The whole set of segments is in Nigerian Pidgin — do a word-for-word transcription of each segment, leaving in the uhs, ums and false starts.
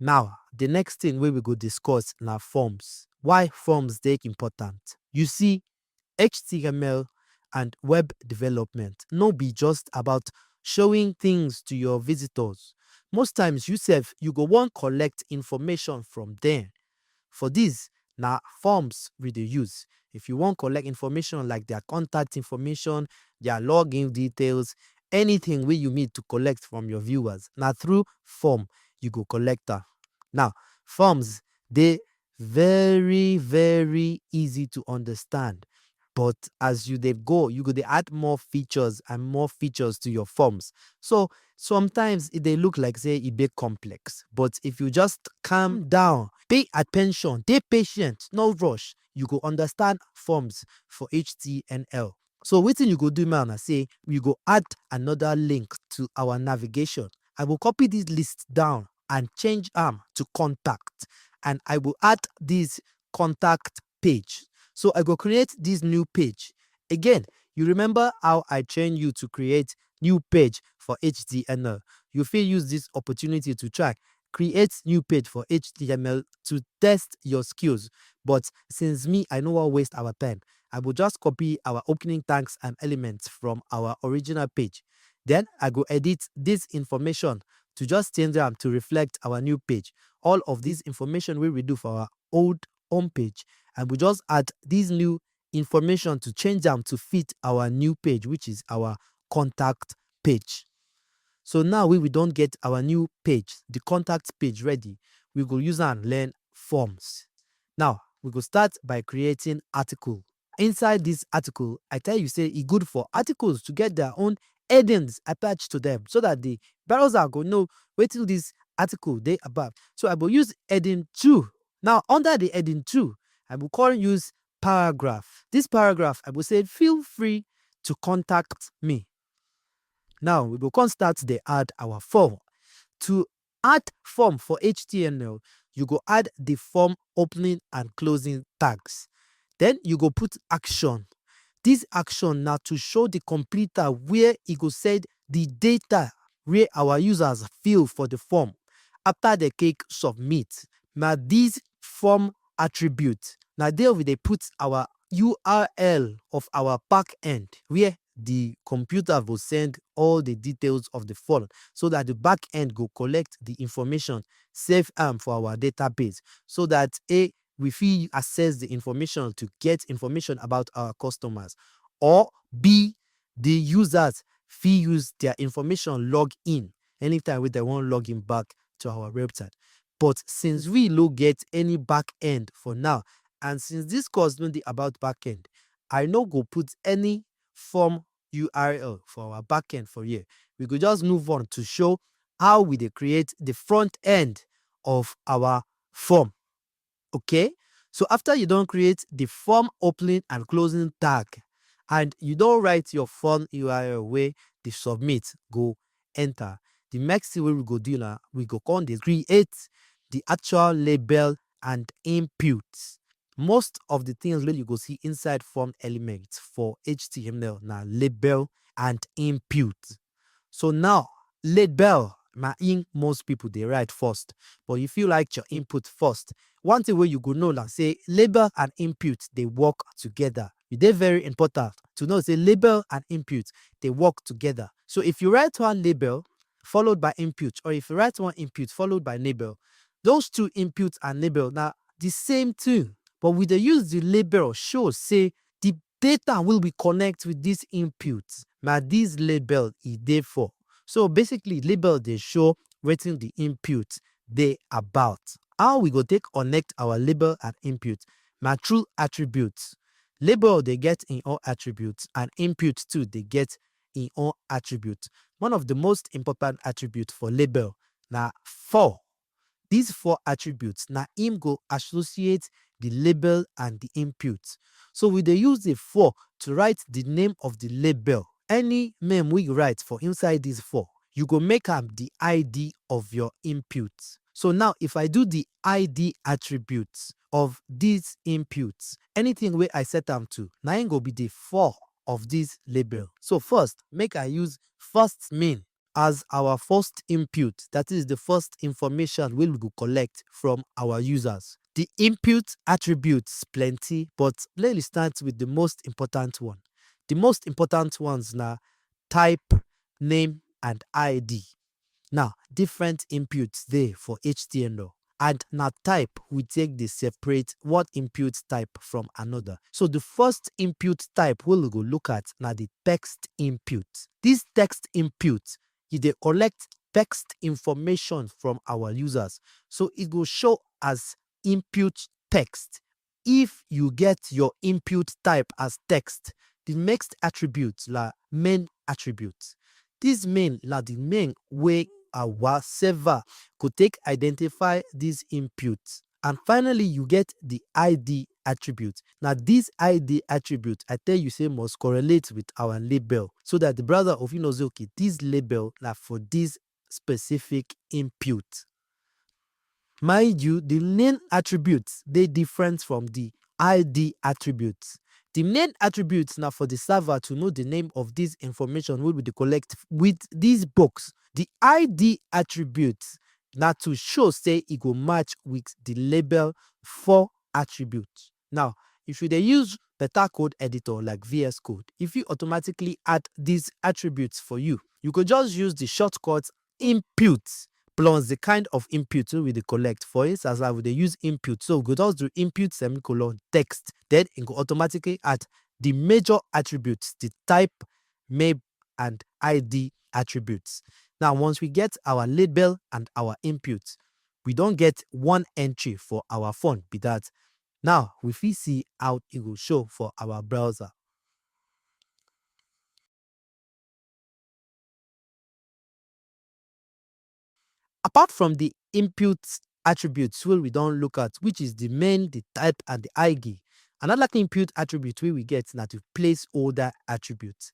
Now, the next thing wey we go discuss na forms. Why forms dey important? You see, H T M L and web development no be just about showing things to your visitors. Most times, you sef, you go wan collect information from them. For this, na forms we dey use. If you wan collect information like their contact information, their login details, anything wey you need to collect from your viewers, na through form you go collect am. Now, forms dey very, very easy to understand. But as you dey go, you go dey add more features and more features to your forms. So sometimes e dey look like say e dey complex. But if you just calm down, pay attention, dey patient, no rush, you go understand forms for H T M L. So wetin you go do now na say we go add another link to our navigation. I go copy this list down and change am to contact, and I go add this contact page. So I go create this new page. Again, you remember how I train you to create new page for H T M L. You fit use this opportunity to try create new page for H T M L to test your skills. But since me, I no wan waste our time, I go just copy our opening tags and elements from our original page. Then I go edit this information to just change am to reflect our new page. All of this information wey we do for our old home page, I go just add this new information to change am to fit our new page, which is our contact page. So now we, we don get our new page, the contact page ready. We go use am learn forms. Now, we go start by creating article. Inside this article, I tell you say e good for articles to get their own headings attached to them so that the browser go know wetin this article dey about. So I go use heading two. Now, under the heading two, I go come use paragraph. This paragraph, I go say, "Feel free to contact me." Now, we go come start dey add our form. To add form for H T M L, you go add the form opening and closing tags. Then you go put action. This action na to show the computer where e go send the data where our users fill for the form after they click submit. Na this form attribute, na there we dey put our U R L of our backend where the computer go send all the details of the form so that the backend go collect the information, save am for our database so that A, we fit access the information to get information about our customers, or B, the users fit use their information log in anytime wey they wan log in back to our website. But since we no get any backend for now, and since this course no dey about backend, I no go put any form U R L for our backend for here. We go just move on to show how we dey create the front end of our form. Okay? So after you don create the form opening and closing tag, and you don write your form U R L wey the submit go enter, the next thing wey we go do na we go come dey create the actual label and input. Most of the things wey you go see inside form element for H T M L na label and input. So now, label na im most people dey write first, but you fit write your input first. One thing wey you go know na say label and input dey work together. E dey very important to know say label and input dey work together. So if you write one label followed by input, or if you write one input followed by label, those two, input and label, na the same thing. But we dey use the label show say the data wey we connect with this input, na this label e dey for. So basically, label dey show wetin the input dey about. How we go take connect our label and input? Na through attributes. Label dey get im own attributes, and input too dey get im own attribute. One of the most important attributes for label na for. These four attributes na im go associate the label and the input. So we dey use the for to write the name of the label. Any name wey you write for inside this for, you go make am the I D of your input. So now, if I do the I D attribute of this input, anything wey I set am to, na im go be the for of this label. So first, make I use first name as our first input, that is the first information wey we go collect from our users. The input attributes plenty, but let me start with the most important one. The most important ones na type, name, and I D. Now, different inputs dey for H T M L, and na type we take dey separate one input type from another. So the first input type wey we go look at na the text input. This text input, e dey collect text information from our users. So e go show as input text if you get your input type as text. The next attribute na main attribute. This main na the main wey our server go take identify this input. And finally, you get the I D attribute. Now, this I D attribute, I tell you say, must correlate with our label so that the browser of you know say, okay, this label na for this specific input. Mind you, the name attributes dey different from the I D attributes. The name attributes na for the server to know the name of this information wey we dey collect with this box. The I D attributes na to show say e go match with the label for attribute. Now, if you dey use better code editor like V S Code, e fit automatically add these attributes for you. You go just use the shortcut input plus the kind of input wey we dey collect. For instance, I will dey use input, so we go just do input semicolon text, then e go automatically add the major attributes, the type, name, and I D attributes. Now, once we get our label and our input, we don get one entry for our phone be that. Now, we fit see how e go show for our browser. Apart from the input attributes wey we don look at, which is the main, the type, and the I D, another input attribute wey we get na the placeholder attribute.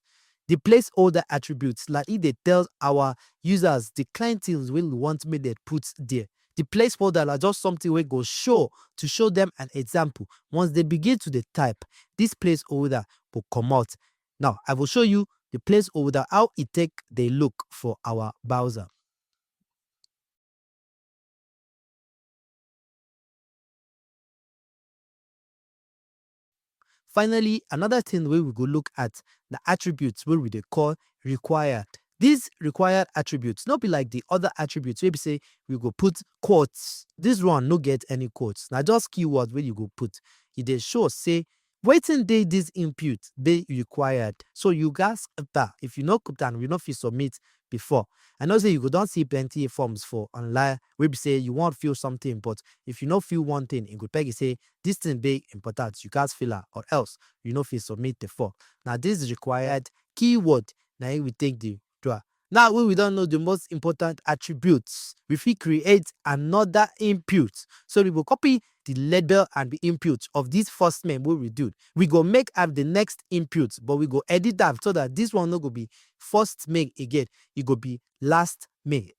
The placeholder attribute na e dey tell our users the kind things wey we want make dem put there. The placeholder na just something wey go show to show them an example. Once they begin to dey type, this placeholder go comot. Now, I will show you the placeholder, how e take dey look for our browser. Finally, another thing wey we go look at na attributes wey we dey call required. These required attributes no be like the other attributes wey be say we go put quotes. This one no get any quotes. Na just keyword wey you go put. E dey show say wetin dey this input dey required. So you gats keep am. If you no keep am, you no fit submit before. I know say you go don see plenty forms for online wey be say you wan fill something, but if you no fill one thing, e go tell you say this thing dey important. You gats fill am, or else you no fit submit the form. Na this required keyword na im we take dey do am. Now wey we don know the most important attributes, we fit create another input. So we go copy the label and the input of this first main wey we do. We go make am the next input, but we go edit am so that this one no go be first main again. E go be last main.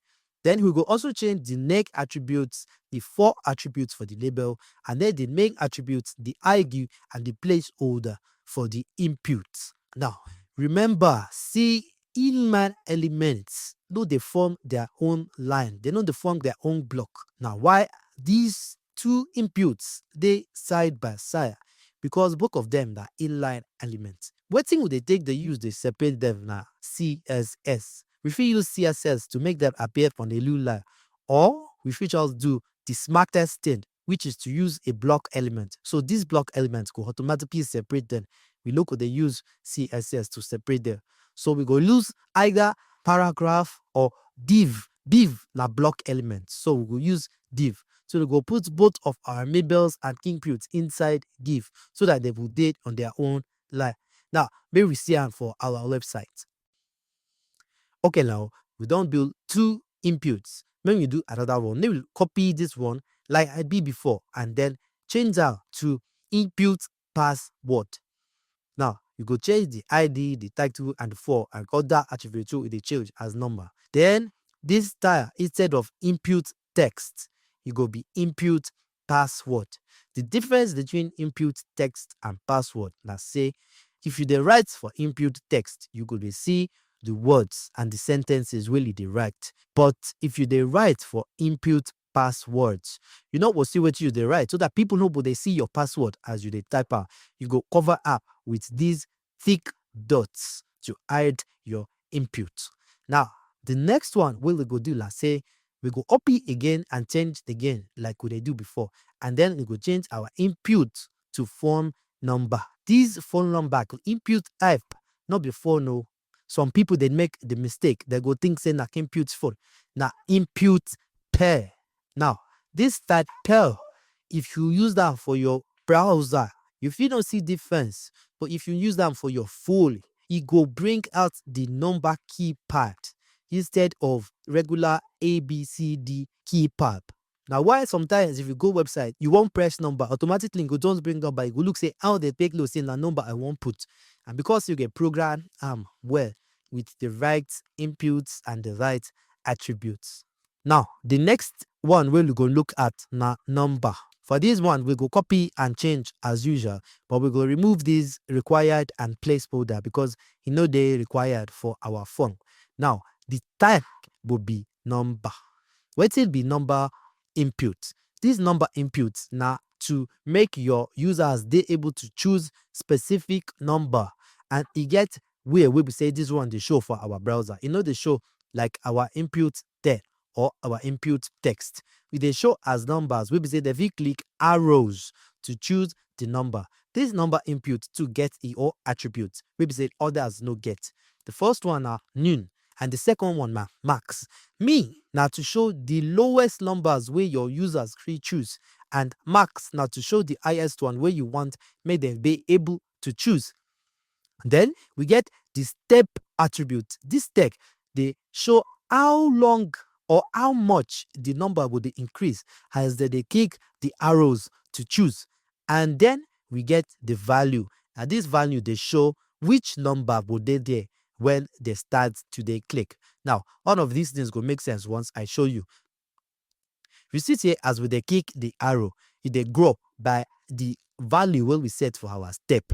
Then we go also change the name attributes, the four attributes for the label, and then the main attributes, the I D, and the placeholder for the input. Now, remember, say inline elements no dey form their own line. They no dey form their own block. Now, why these two inputs dey side by side? Because both of them na inline elements. Wetin we dey take dey use dey separate them na C S S. We fit use C S S to make them appear on a new line, or we fit just do the smartest thing, which is to use a block element. So this block element go automatically separate them. We no go dey use C S S to separate them. So we go use either paragraph or div. Div na block element. So we go use div. So we go put both of our labels and inputs inside div so that they will dey on their own line. Now, make we see am for our website. Okay, now we don build two inputs. Make we do another one. Make we copy this one like I be before and then change am to input password. Now, you go change the I D, the title, and the four, and other attribute wey dey change as number. Then, this style, instead of input text, e go be input password. The difference between input text and password na say, if you dey write for input text, you go dey see the words and the sentences wey you dey write. But if you dey write for input passwords, you no go see wetin you dey write, so that people no go dey see your password as you dey type am. You go cover up with these thick dots to hide your input. Now, the next one wey we go do na say we go copy again and change again like we dey do before, and then we go change our input to phone number. This phone number, input type, no be phone o. Some people dey make the mistake, they go think say na input phone, na input pair. Now, this type pair, if you use that for your browser, you fit no see difference, but if you use am for your phone, e go bring out the number keypad instead of regular A B C D keypad. Na why sometimes if you go website, you wan press number, automatically e go just bring number. You go look say how they take know say na number I wan put. And because you get program am well with the right inputs and the right attributes. Now, the next one wey we go look at na number. For this one, we go copy and change as usual, but we go remove this required and placeholder because e no dey required for our phone. Now, the type go be number. Wetin be number input? This number input na to make your users dey able to choose specific number, and e get way wey be say this one dey show for our browser. E no dey show like our input there or our input text. E dey show as numbers wey be say dem fit click arrows to choose the number. This number input too get e own attribute wey be say others no get. The first one na min, and the second one na max. Min na to show the lowest numbers wey your users fit choose, and max na to show the highest one wey you want make dem be able to choose. Then we get the step attribute. This step dey show how long or how much the number go dey increase as dem dey click the arrows to choose. And then we get the value. And this value dey show which number go dey there when dem start to dey click. Now, all of these things go make sense once I show you. You see say as we dey click the arrow, e dey grow by the value wey we set for our step.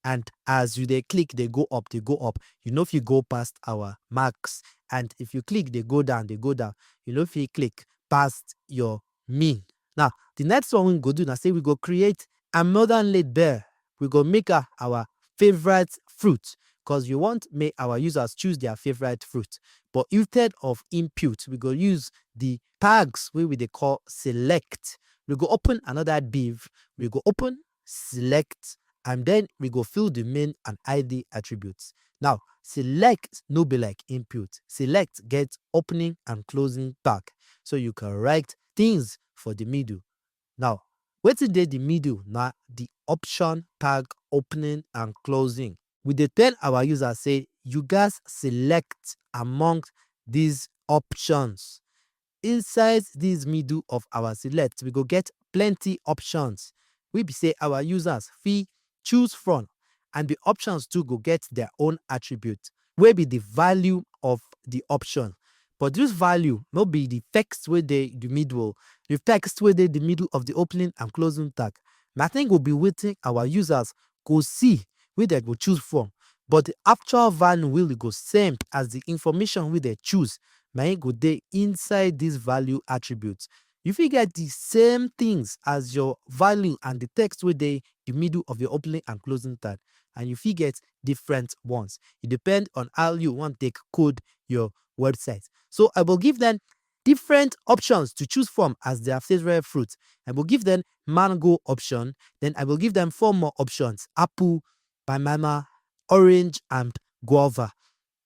And as you dey click, dey go up, dey go up. You no fit go past our max. And if you click, dey go down, dey go down. You no fit click past your min. Now, the next one we go do na say we go create another label. We go make a, our favorite fruit, because we want make our users choose their favorite fruit. But instead of input, we go use the tags wey we dey call select. We go open another div. We go open select, and then we go fill the main and I D attributes. Now, select no be like input. Select get opening and closing tag, so you can write things for the middle. Now, wetin dey the middle na the option tag opening and closing. We dey tell our users say you gats select among these options. Inside this middle of our select, we go get plenty options wey be say our users fit choose from, and the options too go get their own attribute wey be the value of the option. But this value no be the text wey dey the middle, the text wey dey the middle of the opening and closing tag. Na thing go be wetin our users go see wey dem go choose from. But the actual value wey we go send as the information wey dem choose, na im go dey inside this value attribute. You fit get the same things as your value and the text wey dey the middle of your opening and closing tag, and you fit get different ones. E depend on how you wan take code your website. So I will give them different options to choose from as their favorite fruit. I will give them mango option, then I will give them four more options: apple, banana, orange, and guava.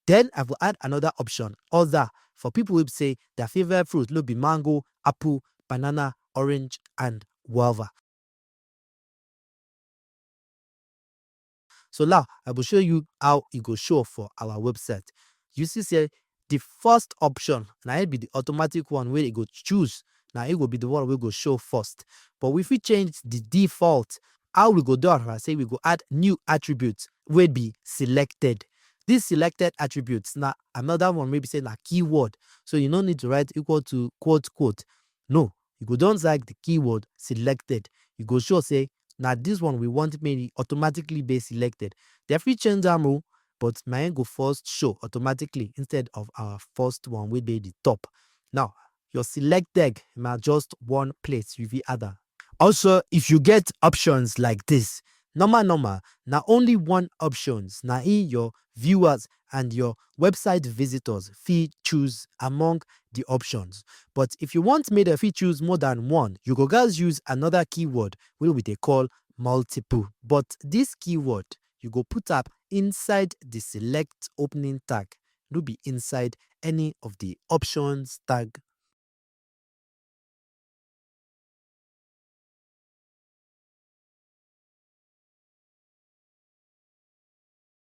Then I will add another option, other, for people wey be say their favorite fruit no be mango, apple, banana, orange, and guava. So now I will show you how e go show for our website. You see say the first option na it be the automatic one wey e go choose. Na it go be the one wey go show first. But we fit change the default. How we go do am? I say we go add new attribute wey be selected. This selected attributes na another one wey be say na keyword. So you no need to write equal to quote quote. No, you go don drag the keyword selected. You go sure say na this one we want make e automatically be selected. Dem fit change am o, but mine go first show automatically instead of our first one wey dey the top. Now, your select tag na just one place you fit add am. Also, if you get options like this, normal normal, na only one options na im your viewers and your website visitors fit choose among the options. But if you want make dem fit choose more than one, you go gats use another keyword wey we dey call multiple. But this keyword, you go put am inside the select opening tag, no be inside any of the options tag